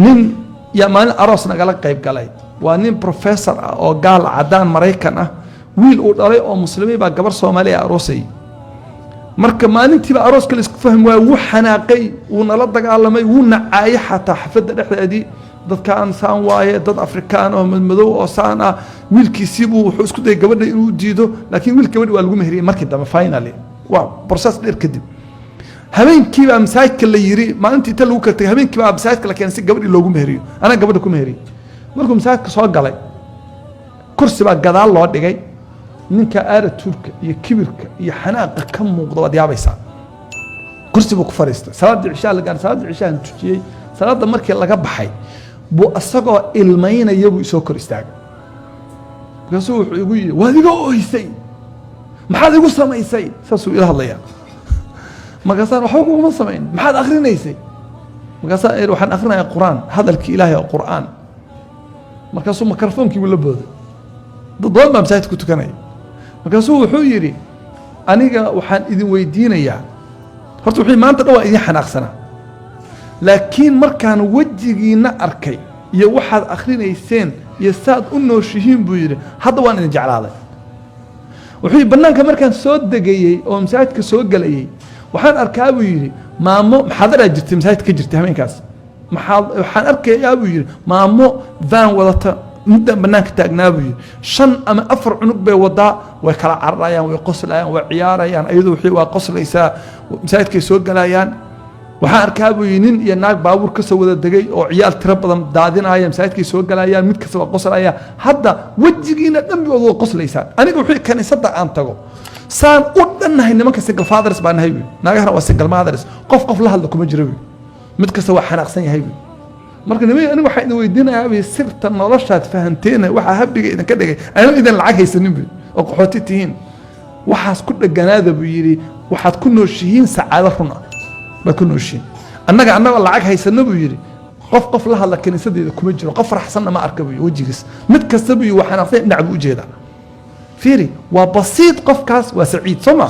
Nin yaa maalin aroos nagala qayb galay. Waa nin professor ah oo gaal cadaan Maraykan ah. Wiil uu dhalay oo Muslimiin baa gabar Soomaaliya aroosayay. Marka maalintiiba arooska la isku fahmi waaye, wuu xanaaqay, wuu nala dagaalamay, wuu nacaayay xataa xafladda dhexdeedii. Dadkaan saan waaye, dad Afrikaan oo madmadow oo saan ah. Wiilkiisiibuu wuxuu isku dayay gabadha inuu diido, laakiin wiil gabadhi waa lagu meheriyey markii dambe, finally, waa process dheer kadib. Habeenkii baa masaajidka la yiri, maalintii inta lagu kala tegay, habeenkii baa masaajidka la keenay si gabadhii loogu meheriyo. Anaa gabadha ku meheriyey. Markuu masaajidka soo galay, kursi baa gadaal loo dhigay. Ninka aaratuurka iyo kibirka iyo xanaaqa ka muuqda waad yaabaysaa. Kursi buu ku fadhiistay. Salaaddii cishaa la gaaray. Salaaddii cishaan tujiyey. Salaadda markii laga baxay buu isagoo ilmaynaya buu isoo kor istaagay. Markaasuu wuxuu igu yidhi, "Waad iga ooysay, maxaad igu samaysay?" Saasuu ila hadlayaa. Markaasaan, "Waxba kuguma samayn." "Maxaad akrinaysay?" Markaasaan iri, "Waxaan akrinayaa Qur-aan, hadalkii Ilaahay oo Qur-aan." Markaasuu mikrofoonkii buu la booday. Dad badan baa masaajidka ku tukanaya. Markaasuu wuxuu yidhi, "Aniga waxaan idin weydiinayaa horta." Wuxuu maanta dhan waa idin xanaaqsanaa, laakiin markaan wejigiina arkay iyo waxaad akhrinayseen iyo saad u nooshihiin, buu yidhi, "hadda waan idin jeclaaday." Wuxuu yidhi, "Bannaanka markaan soo degayey oo masaajidka soo gelayey, waxaan arkaa," buu yidhi, "maamo maxaadaraa jirtay masaajidka ka jirtay habeenkaas. Maxaa waxaan arkayaa," buu yidhi, "maamo van wadata middan bannaanka taagnaa," buu yidhi. "Shan ama afar cunug bay wadaa, way kala cararayaan, way qoslayaan, way ciyaarayaan, iyadu wixii waa qoslaysaa, masaajidkay soo galayaan. Waxaan arkaa," buu yidhi, "nin iyo naag baabuur ka soo wada degay oo ciyaal tiro badan daadinaya, masaajidkay soo galayaan, mid kasta waa qoslaya. Hadda wejigiina dhan bi waad qoslaysaan. Aniga wuxuu kaniisadda aan tago saan u dhannahay nimanka single fathers baa nahay," buu, "naagahana waa single mothers. Qof qof la hadla kuma jiro," buu, "mid kasta waa xanaaqsan yahay," buu. "Marka nima, aniga waxaan idin weydiinayaa," buu, "sirta noloshaad fahanteena, waxaa habiga idinka dhigay anoo idin lacag haysanin," buu, "oo qaxooti tihiin. Waxaas ku dheganaada," buu yidhi. "Waxaad ku nooshihiin sacaado run ah baad ku nooshihiin. Annaga annagoo lacag haysano," buu yidhi, "qof qof la hadla kiniisadeeda kuma jiro, qof faraxsanna ma arka," buu yidhi, "wejigiis. Mid kasta," buu yidhi, "waa xanaaqsan, dhinac buu ujeedaa." Fiiri, waa basiid. Qofkaas waa saciid, soo ma?